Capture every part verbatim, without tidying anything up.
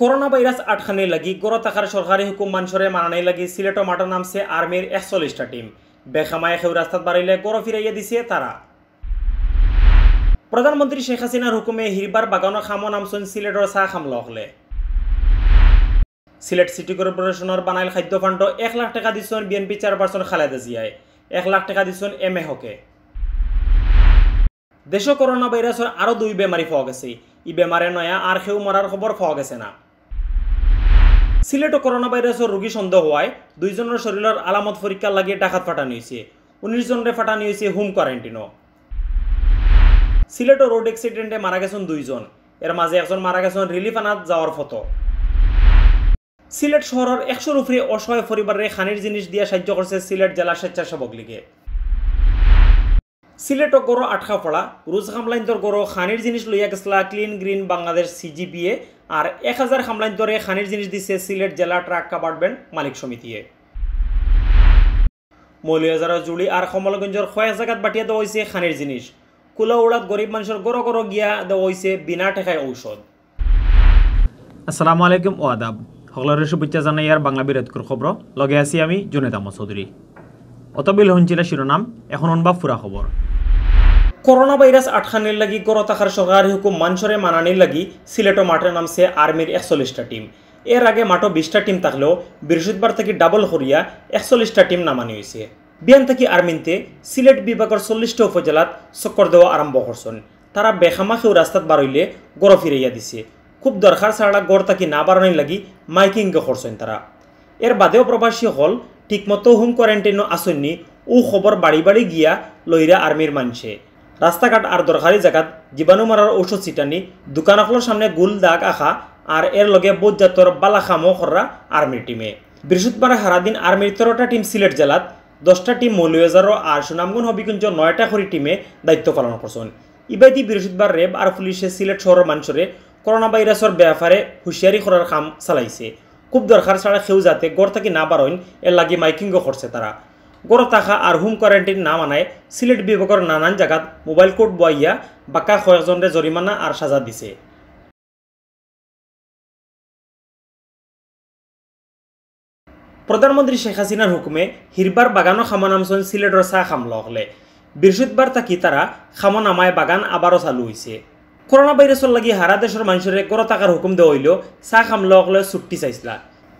Corona virus আটকানির লাগি ঘরো থাকার সরকারি হুকুম মানষরে মানানির লাগি সিলেটো মাঠো নামছে আর্মির একচল্লিশটা টিম। বেখামায় কেউ রাস্তাত বারইলে ঘরো ফিরাইয়া দিছে তারা। প্রধানমন্ত্রী শেখ হাসিনার হুকুমে হিরবার বাগানো কামো নামছইন সিলেটর চা কামলা অকলে। সিলেট সিটি কর্পোরেশনর বানাইল খাদ্য ফান্ডো এক লাখ টেকা দিছইন বিএনপি চেয়ারপারসন খালেদা জিয়ায়, এক লাখ টেকা দিছইন এম এ হকে। দেশো করোনা ভাইরাসর আরো দুই বেমারি পাওয়া গেছে। ই বেমারে নয়া আর কেউ মরার খবর পাওয়া গেছে না। সিলেটো করোনা ভাইরাসর রোগী সন্দেহ হওয়ায় দুইজনর শরীরর আলামত পরীক্ষার লাগি ঢাকাত পাঠানি হইছে। উনিশ জনরে পাঠানি হইছে হোম কোয়ারেন্টিনো। সিলেটো রোড অ্যাক্সিডেন্টে মারা গেছইন দুইজন, এর মাঝে একজন মারা গেছইন রিলিফ আনাত যাওয়ার পথো। সিলেট শহরর একশোর উপরে অসহায় পরিবাররে খানির জিনিস দিয়া সাহায্য করছে সিলেট জেলা স্বেচ্ছাসেবক লীগে। সিলেটো ঘরো আটকা পড়া রোজ কামলাইন্তর ঘরো খানির জিনিস লইয়া গেছলা ক্লিন গ্রিন বাংলাদেশ সিজিপিএ, আর এক হাজার কামলাইন্তরে খানির জিনিস দিছে সিলেট জেলা ট্রাক কাভার্ড ভ্যান মালিক সমিতিয়ে। মৌলভীবাজারর জুড়ি আর কমলগঞ্জর কয়েক জাগাত বাটিয়া দেওয়া হইছে খানির জিনিস। কুলাউড়াত গরিব মানষর ঘরো ঘরো গিয়া দেওয়া হইছে বিনা টেকায় ঔষধ। আসসালামু আলাইকুম ও আদাব। হকলরে শুভেচ্ছা জানাইয়ার বাংলা বিরতকুর খবর। লগে আছি আমি জুনেদ আহমদ চৌধুরী। অতবিল হুনছিলা শিরোনাম, এখন হুনবা পুরা খবর। করোনা ভাইরাস আটকানির লাগি ঘরো থাকার সরকারি হুকুম মানষরে মানানির লাগি সিলেটো মাঠো নামছে আর্মির একচল্লিশটা টিম। এর আগে মাঠো বিশটা টিম থাকলেও বৃহস্পতিবার থাকি ডাবল করিয়া একচল্লিশটা টিম নামানি হইছে। বিয়ান থাকি আর্মিন্তে সিলেট বিভাগর চল্লিশটা উপজেলাত চক্কর দেওয়া আরম্ভ করছইন। তারা বেখামা কেউ রাস্তাত বারইলে ঘরো ফিরাইয়া দিছে। খুব দরকার ছাড়া ঘর থাকি না বারনির লাগি মাইকিংও করছইন তারা। এর বাদেও প্রবাসী হকল ঠিকমতো হোম কোয়ারেন্টিনো আছইননি, অউ খবর বাড়ি বাড়ি গিয়া লইরা আর্মির মানষে। রাস্তাঘাট আর দরকারি জাগাত জীবাণু মারার ঔষধ ছিটানি, দোকান হকলর সামনে গোল দাগ আঁকা, আর এর লগে বউত জাতর বালা কামও কররা আর্মির টিমে। বৃহস্পতিবার হারাদিন আর্মির তেরোটা টিম সিলেট জেলাত, দশটা টিম মৌলভীবাজারো আর সুনামগঞ্জ হবিগঞ্জ নয়টা করি টিমে দায়িত্ব পালন করছইন। ইবাদি বৃহস্পতিবার র‍্যাব আর পুলিশে সিলেট শহরর মানষরে করোনা ভাইরাসর ব্যাপারে হুঁশিয়ারি করার কাম চালাইছে। খুব দরকার ছাড়া কেউ যাতে ঘর থাকি না বারইন, এর লাগি মাইকিংও করছে তারা। ঘরো থাকা আর হোম কোয়ারেন্টিন না মানায় সিলেট বিভাগর নানান জাগাত মোবাইল কোর্ট বওয়াইয়া বাক্কা কয়েকজনরে জরিমানা আর সাজা দিছে। প্রধানমন্ত্রী শেখ হাসিনার হুকুমে হিরবার বাগানো কামো নামছইন সিলেটর চা কামলা অকলে। বৃহস্পতিবার থাকি তারা কামো নামায় বাগান আবারও চালু হইছে। করোনা ভাইরাসর লাগি হারা দেশর মানষরে ঘরো থাকার হুকুম দেওয়া হইলেও চা কামলা অকলে ছুট্টি চাইছলা।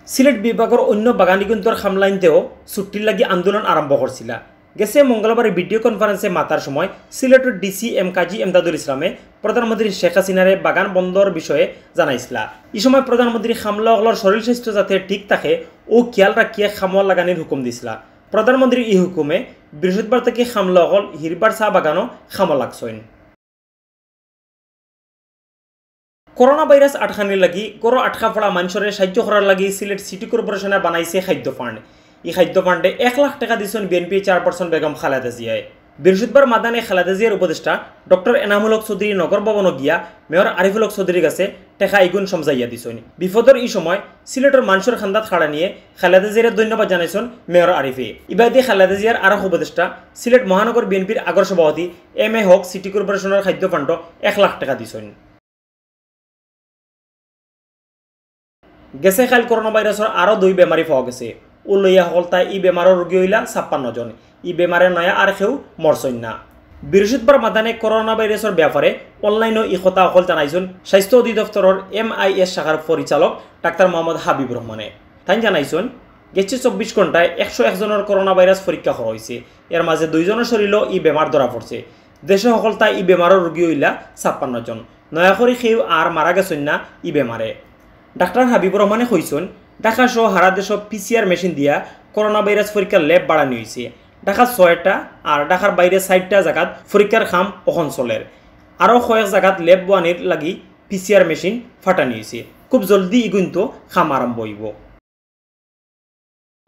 সিলেট বিভাগর অন্য বাগানিগুন্তর কামলাইন্তেও ছুট্টির লাগি আন্দোলন আরম্ভ করছিলা। গেছে মঙ্গলবারে ভিডিও কনফারেন্সে মাতার সময় সিলেটর ডিসি এম কাজী এমদাদুল ইসলামে প্রধানমন্ত্রী শেখ হাসিনারে বাগান বন্ধর বিষয়ে জানাইছলা। ই সময় প্রধানমন্ত্রী কামলা অকলর শরীর স্বাস্থ্য যাতে ঠিক থাকে, অউ খিয়াল রাখিয়া কামো লাগানির হুকুম দিছলা। প্রধানমন্ত্রীর ই হুকুমে বৃহস্পতিবার থাকি কামলা অকল হিরবার চা বাগানো কামো লাগছইন। করোনা ভাইরাস আটকানির লাগি ঘরো আটকা পড়া মানষরে সাহায্য করার লাগি সিলেট সিটি কর্পোরেশনে বানাইছে খাদ্য ফান্ড। ই খাদ্য ফান্ডে এক লাখ টেকা দিছইন বিএনপি চেয়ারপারসন বেগম খালেদা জিয়ায়। বৃহস্পতিবার মাদানে খালেদা জিয়ার উপদেষ্টা ডক্টর এনামুল হক চৌধুরী নগর ভবনো গিয়া মেয়র আরিফুল হক চৌধুরীর গেছে টেকা ইগুন সমঝাইয়া দিছইন। বিপদর ই সময় সিলেটর মানষর কান্দাত খাড়া নিয়া খালেদা জিয়ারে ধন্যবাদ জানাইছইন মেয়র আরিফে। ইবাদি খালেদা জিয়ার আরক উপদেষ্টা সিলেট মহানগর বিএনপির আগর সভাপতি এম এ হক সিটি কর্পোরেশনর খাদ্য ফান্ডো এক লাখ টেকা দিছইন। গেছে কাইল করোনা ভাইরাসর আরো দুই বেমারি পাওয়া গেছে। অউ লইয়া হকলতায় ই বেমারর রোগী অইলা ছাপ্পান্ন জন। ই বেমারে নয়া আর কেউ মরছইন না। বৃহস্পতিবার মাদানে করোনা ভাইরাসর ব্যাপারে অনলাইনো ই কথা হকল জানাইছইন স্বাস্থ্য অধিদপ্তরর এমআইএস শাখার পরিচালক ডাক্তার মোহাম্মদ হাবিব রহমানে। তাইন জানাইছইন, গেছে চব্বিশ ঘন্টায় একশো এক জনর করোনা ভাইরাস পরীক্ষা করা অইছে। এর মাঝে দুইজনর শরীলো ই বেমার ধরা পড়ছে। দেশো হকলতায় ই বেমারর রোগী অইলা ছাপ্পান্ন জন। নয়া করি কেউ আর মারা গেছইন না ই বেমারে। ডাক্তার হাবিবুর রহমানে কইছইন, ঢাকা সহ হারা দেশো পিসিআর মেশিন দিয়া করোনা ভাইরাস পরীক্ষার ল্যাব বাড়ানি অইছে। ঢাকাত ছয়টা আর ঢাকার বাইরে চাইরটা জাগাত পরীক্ষার কাম অখন চলের। আরো কয়েক জাগাত ল্যাব বাড়ানির লাগি পিসিআর মেশিন ফাটানি অইছে। খুব জলদি ইগুইন্তো কাম আরম্ভ অইবো।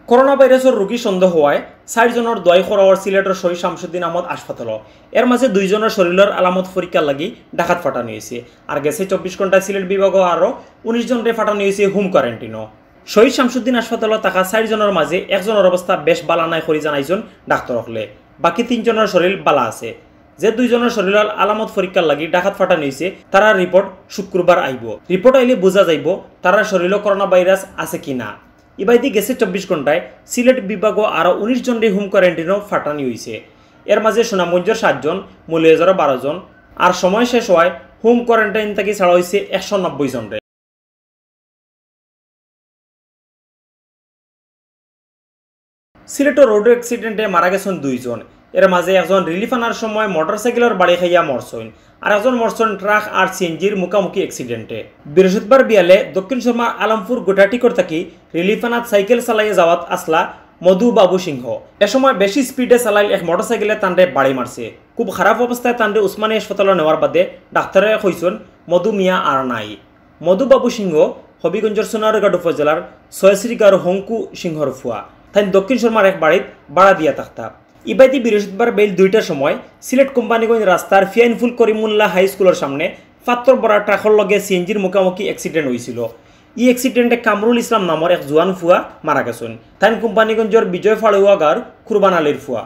করোনা ভাইরাসর রোগী সন্দেহ হওয়ায় চাইর জনর দোয়াই করা অর সিলেটর শহীদ শামসুদ্দিন আহমদ হাসপাতালো। এর মাঝে দুইজনর শরীলর আলামত পরীক্ষার লাগি ঢাকাত ফাটানি অইছে। আর গেছে চব্বিশ ঘন্টায় সিলেট বিভাগো আরো উনিশ জনরে ফাটানি অইছে হোম কোয়ারেন্টিনো। শহীদ শামসুদ্দিন হাসপাতালো থাকা চাইর জনর মাঝে একজনর অবস্থা বেশ বালা নাই করি জানাইছইন ডাক্তার অকলে। বাকি তিনজনর শরীল বালা আছে। যে দুইজনর শরীরর আলামত পরীক্ষার লাগি ঢাকাত পাঠানি অইছে, তারার রিপোর্ট শুক্রবার আইবো। রিপোর্ট আইলে বুঝা যাইবো তারার শরীরো করোনা ভাইরাস আছে কি না। ইবাদি গেছে চব্বিশ ঘন্টায় সিলেট বিভাগো আরো উনিশ জনরে হোম কোয়ারেন্টাইনো পাঠানি অইছে। এর মাঝে সুনামগঞ্জর সাতজন, মৌলভীবাজারো বারো জন, আর সময় শেষ হওয়ায় হোম কোয়ারেন্টাইন থাকি ছাড়া অইছে একশো নব্বই জনরে। সিলেটো রোড অ্যাক্সিডেন্টে মারা গেছইন দুইজন। এর মাঝে একজন রিলিফ আনার সময় মোটরসাইকেলর বাড়ি খাইয়া মরছইন, আর একজন মরছইন ট্রাক আর সিএনজির মুখামুখি অ্যাক্সিডেন্টে। বৃহস্পতিবার বিয়ালে দক্ষিণ সুরমার আলমপুর গোটাটিকর থাকি রিলিফ আনাত সাইকেল চালাইয়া যাওয়াত আছলা মধু বাবু সিংহ। এ সময় বেশি স্পিডে চালাইল এক মোটরসাইকেলে তানরে বাড়ি মারছে। খুব খারাপ অবস্থায় তানরে উসমানী হাসপাতালো নেওয়ার বাদে ডাক্তারে কইছইন মধু মিয়া আর নাই। মধুবাবু সিংহ হবিগঞ্জর সোনারঘাট উপজেলার ছয়শ্রীগাঁওর হংকু সিংহর ফুয়া। তাইন দক্ষিণ সুরমার এক বাড়িত ভাড়া দিয়া থাকতা। ইবাদি বৃহস্পতিবার বেইল দুইটার সময় সিলেট কোম্পানীগঞ্জ রাস্তার ফিয়াইনফুল করিমুল্লাহ হাই স্কুলর সামনে পাত্থর ভরা ট্রাকর লগে সিএনজির মুখামুখি অ্যাক্সিডেন্ট অইছিল। ই অ্যাক্সিডেন্টে কামরুল ইসলাম নামর এক জুয়ান ফুয়া মারা গেছইন। তাইন কোম্পানীগঞ্জর বিজয় ফাড়ুয়া গাঁওর কুরবান আলীর ফুয়া।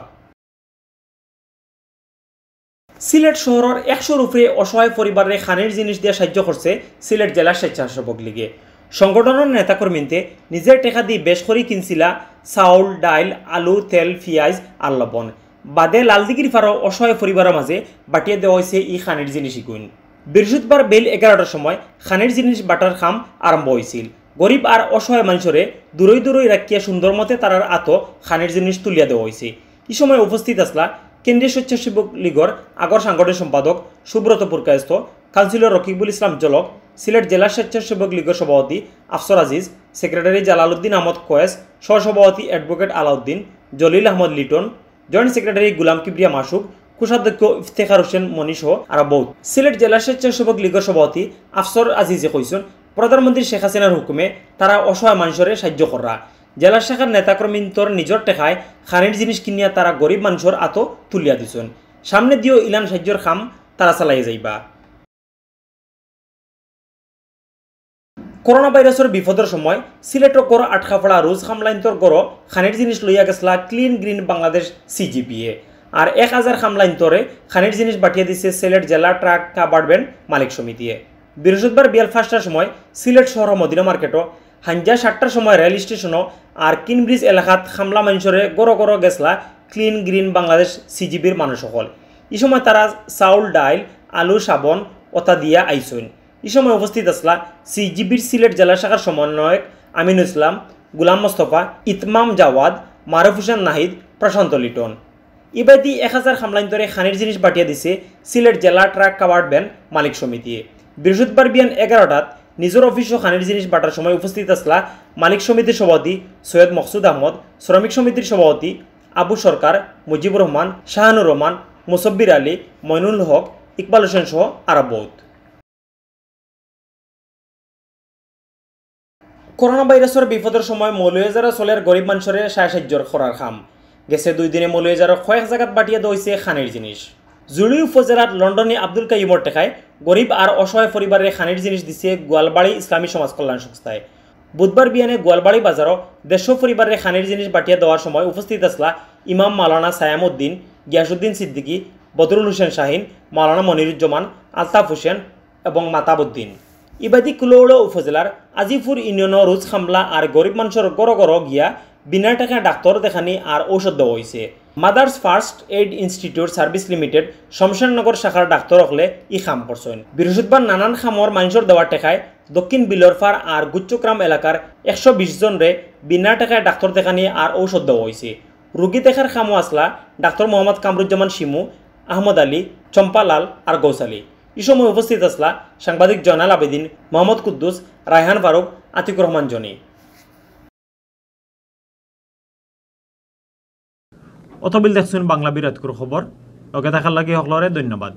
সিলেট শহরর একশোর উপরে অসহায় পরিবাররে খানির জিনিস দিয়া সাহায্য করছে সিলেট জেলা স্বেচ্ছাসেবক লীগে। সংগঠনর নেতাকর্মীন্তে নিজর টেকা দি বেশ করি কিনছিলা চাউল, ডাইল, আলু, তেল, পিয়াজ আর লবণ। বাদে লালদিঘির পাড়ো অসহায় পরিবারর মাঝে বাটিয়া দেওয়া অইছে ই খানির জিনিস ইগুইন। বৃহস্পতিবার বেইল এগারোটার সময় খানির জিনিস বাটার কাম আরম্ভ অইছিল। গরিব আর অসহায় মানষরে দূরই দূরই রাখিয়া সুন্দর মতে তারার আতো খানির জিনিস তুলিয়া দেওয়া অইছে। ই সময় উপস্থিত আছলা কেন্দ্রীয় স্বেচ্ছাসেবক লীগর আগর সাংগঠনিক সম্পাদক সুব্রত পুরকায়স্থ, কাউন্সিলর রকিবুল ইসলাম জলক, সিলেট জেলা স্বেচ্ছাসেবক লীগর সভাপতি আফসর আজিজ, সেক্রেটারি জালালউদ্দিন আহমদ কয়েস, সহসভাপতি অ্যাডভোকেট আলাউদ্দিন, জলিল আহমদ লিটন, জয়েন্ট সেক্রেটারি গুলাম কিবরিয়া মাসুক, কোষাধ্যক্ষ ইফতেখার হোসেন মনি সহ আরো বউত। সিলেট জেলা স্বেচ্ছাসেবক লীগর সভাপতি আফসর আজিজে কইছইন, প্রধানমন্ত্রী শেখ হাসিনার হুকুমে তারা অসহায় মানষরে সাহায্য কররা। জেলা শাখার নেতাকর্মীন্তর নিজর টেকায় খানির জিনিস কিনিয়া তারা গরিব মানষর আতো তুলিয়া দিছইন। সামনে দিও ইলান সাহায্যর কাম তারা চালাইয়া যাইবা। করোনা ভাইরাসর বিপদর সময় সিলেটো ঘরো আটকা পড়া রুজ কামলাইন্তর ঘরো খানির জিনিস লইয়া গেছলা ক্লিন গ্রিন বাংলাদেশ সিজিবিএ। আর এক হাজার কামলাইন্তরে খানির জিনিস বাটিয়া দিছে সিলেট জেলা ট্রাক কাভার্ড ভ্যান মালিক সমিতিয়ে। বৃহস্পতিবার বিয়াল পাঁচটার সময় সিলেট শহর মদিনা মার্কেটো, হাইঞ্জা সাতটার সময় রেল স্টেশনো আর কিনব্রিজ এলাকাত কামলা মানষরে ঘরো ঘরো গেছলা ক্লিন গ্রিন বাংলাদেশ সিজিবির মানুষ অকল। ই সময় তারা চাউল, ডাইল, আলু, সাবন অতা দিয়া আইছইন। ই সময় উপস্থিত আছলা সিজিবির সিলেট জেলা শাখার সমন্বয়ক আমিনুল ইসলাম, গুলাম মোস্তফা, ইতমাম জাওয়াদ, মারুফ হোসেন নাহিদ, প্রশান্ত লিটন। ইবাদি এক হাজার কামলাইন্তরে খানির জিনিস বাটিয়া দিছে সিলেট জেলা ট্রাক কাভার্ড ভ্যান মালিক সমিতিয়ে। বৃহস্পতিবার বিয়ান এগারোটাত নিজর অফিসো খানির জিনিস বাটার সময় উপস্থিত আছলা মালিক সমিতির সভাপতি সৈয়দ মকসুদ আহমদ, শ্রমিক সমিতির সভাপতি আবু সরকার, মুজিবুর রহমান, শাহানুর রহমান, মুসব্বির আলী, মইনুল হক, ইকবাল হোসেন সহ আরো বউত। করোনা ভাইরাসর বিপদর সময় মৌলভীবাজারো চলের গরিব মানষরে সাহায্য করার কাম। গেছে দুই দিনে মৌলভীবাজারর কয়েক জাগাত বাটিয়া দেওয়া অইছে খানির জিনিস। জুড়ি উপজেলার লন্ডনী আব্দুল কাইয়ুমর টেকায় গরিব আর অসহায় পরিবাররে খানির জিনিস দিছে গোয়ালবাড়ি ইসলামী সমাজ কল্যাণ সংস্থায়। বুধবার বিয়ানে গোয়ালবাড়ি বাজারো দেড়শো পরিবাররে খানির জিনিস বাটিয়া দেওয়ার সময় উপস্থিত আছলা ইমাম মাওলানা সায়ামউদ্দিন, গিয়াসউদ্দিন সিদ্দিকী, বদরুল হোসেন শাহিন, মাওলানা মনিরুজ্জামান, আলতাফ হোসেন এবং মাতাবউদ্দিন। ইবাদি কুলাউড়া উপজেলার আজিপুর ইউনিয়নো রুজ কামলা আর গরিব মানষর ঘরো ঘরো গিয়া বিনা টেকায় ডাক্তর দেখানি আর ঔষধ দেওয়া অইছে। Mother's first aid institute service limited Shamshernagar শাখার ডাক্তর অকলে ই কাম করছইন। বৃহস্পতিবার নানান কামর মানষর দেওয়া টেকায় দক্ষিণ বিলরপাড় আর গুচ্ছগ্রাম এলাকার একশো বিশ জনরে বিনা টেকায় ডাক্তর দেখানি আর ঔষধ দেওয়া অইছে। রুগী দেখার কামো আছলা ডাক্তর মোহাম্মদ কামরুজ্জামান শিমু, আহমদ আলী, চম্পালাল আর গৌস আলী। ই সময় উপস্থিত আছলা সাংবাদিক জয়নাল আবেদিন, মোহাম্মদ কুদ্দুস, রায়হান ফারুক, আতিকুর রহমান জনি। অতবিল দেখছইন বাংলা বিরাটকুর খবর। লগে থাকার লাগি হকলরে ধন্যবাদ।